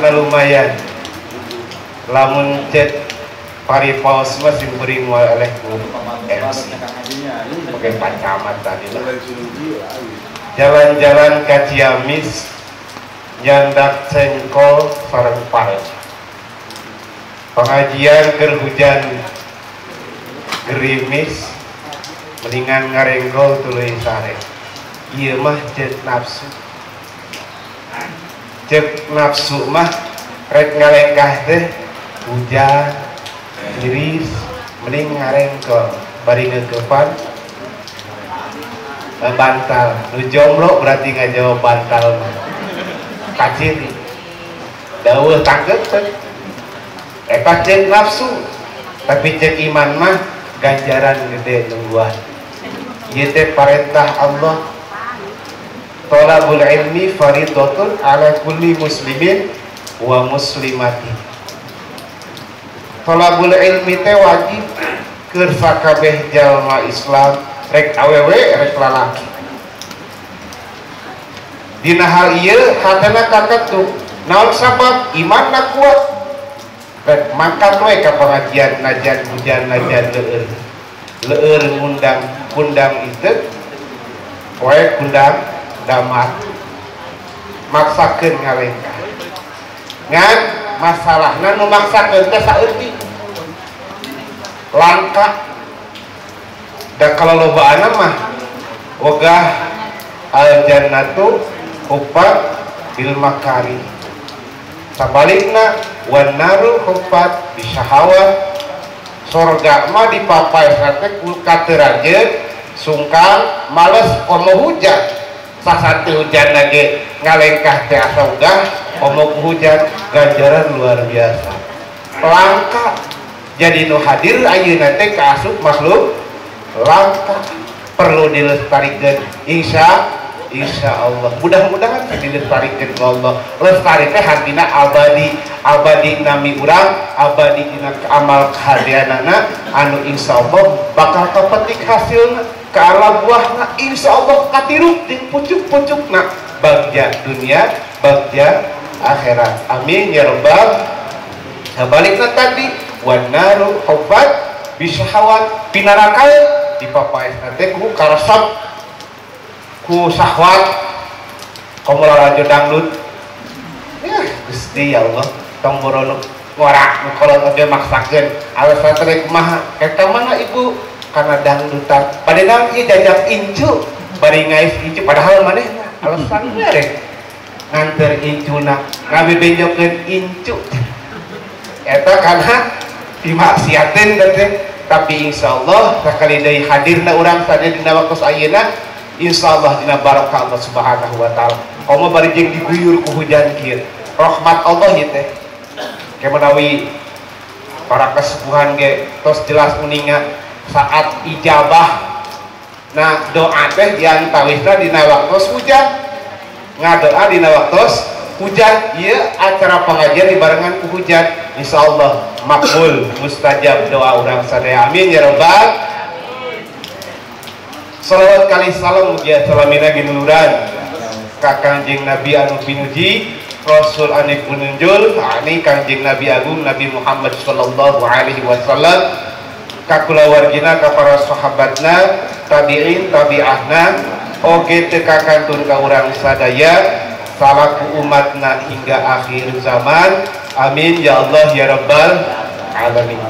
Cuacana lumayan. Lamun cet paripaos mah sim kuring moal eleh ku MC. Pakai Pak Camat tadi lah. Jalan-jalan ka Ciamis nyandak cengkol sareng pare. Pengajian keur hujan gerimis mendingan ngarenggol tuluy sare. Ieu mah ceuk nafsu. Ceuk nafsu mah rek ngalengkah teh hujan gerimis mending ngarengkol bari ngeukepan bantal. Nu jomblo berarti ngajawab bantal mah. Kaciri dawuh tangkeut eta ceuk nafsu, tapi ceuk iman mah ganjaran gede nungguan. Ieu teh parentah Allah. Thalabul ilmi faridatun ala kulli muslimin wa muslimatin. Thalabul ilmi teh wajib keur sakabeh jalma Islam, rek awewe rek lalaki. Dina hal ieu hatena kaketuk. Naon sabab imanna kuat. Rek mangkat we ka pengajian najan hujan najan leueur. Leueur ngundang kundang itu poe kundang damar maksakeun ngalengkah. Ngan masalahna nu maksakeun teh saeutik langka. Da kalolobaanna mah wegah al jannatu hufat bil makari. Sabalikna wan naru hufat bisyahawat. Sorga mah dipapaesna teh ku katerajeun sungkang males komo hujan. Sasati hujan lagi ngalengkah teh asa ugah komo ku hujan, ganjaran luar biasa. Langka jadi nu hadir ayeuna teh kaasup makhluk langka, perlu dilestarikan. Insya Allah mudah-mudahan dilestarikan ku Allah. Lestari teh hartina abadi, abadi nami urang, abadi dina amal kahadeanana anu insya Allah bakal kapetik hasilna, ka buahna insya Allah katiruk di pucuk-pucukna bagja dunia bagja akhirat. Amin ya rabbal. Nah, balikna tadi wan naru hufat bisyahawat, pinaraka dipapaesna teh ku karesep ku syahwat komo lalajo dangdut. Ya Gusti ya Allah, tong boro nu ngorak nu kolot oge maksakeun alasan teh kumaha eta mana ibu karena dangdutan bade naon ieu jajak incu bari ngais incu padahal manehna alasan rek nganter incuna ngabebenjokeun incu eta kana dimaksiateun teh. Tapi insyaallah sakali deui hadirna urang sadaya dina waktu ayeuna insyaallah dina barokah Allah Subhanahu wa taala. Komo bari jeung diguyur ku hujan kieu. Rahmat Allah ieu teh. Ke menawi para kesepuhan ge tos jelas uninga saat ijabah. Nah, doa teh diantawisna dina waktu hujan. Ngadoa dina waktu hujan ieu acara pengajian dibarengan ku hujan. Insyaallah makbul mustajab doa urang sadaya. Amin ya rabbal. Salawat kali salam mugia salamina ginuluran ka Kangjeng Nabi anu pinuji, Rasul anu pununjul, ani Kangjeng Nabi Agung Nabi Muhammad sallallahu alaihi wasallam, ka kulawargina, ka para sahabatna, tabi'in tabi'ahna, oge teu kakantun ka urang sadaya salaku umatna hingga akhir zaman. Amin ya Allah ya rabbal alamin.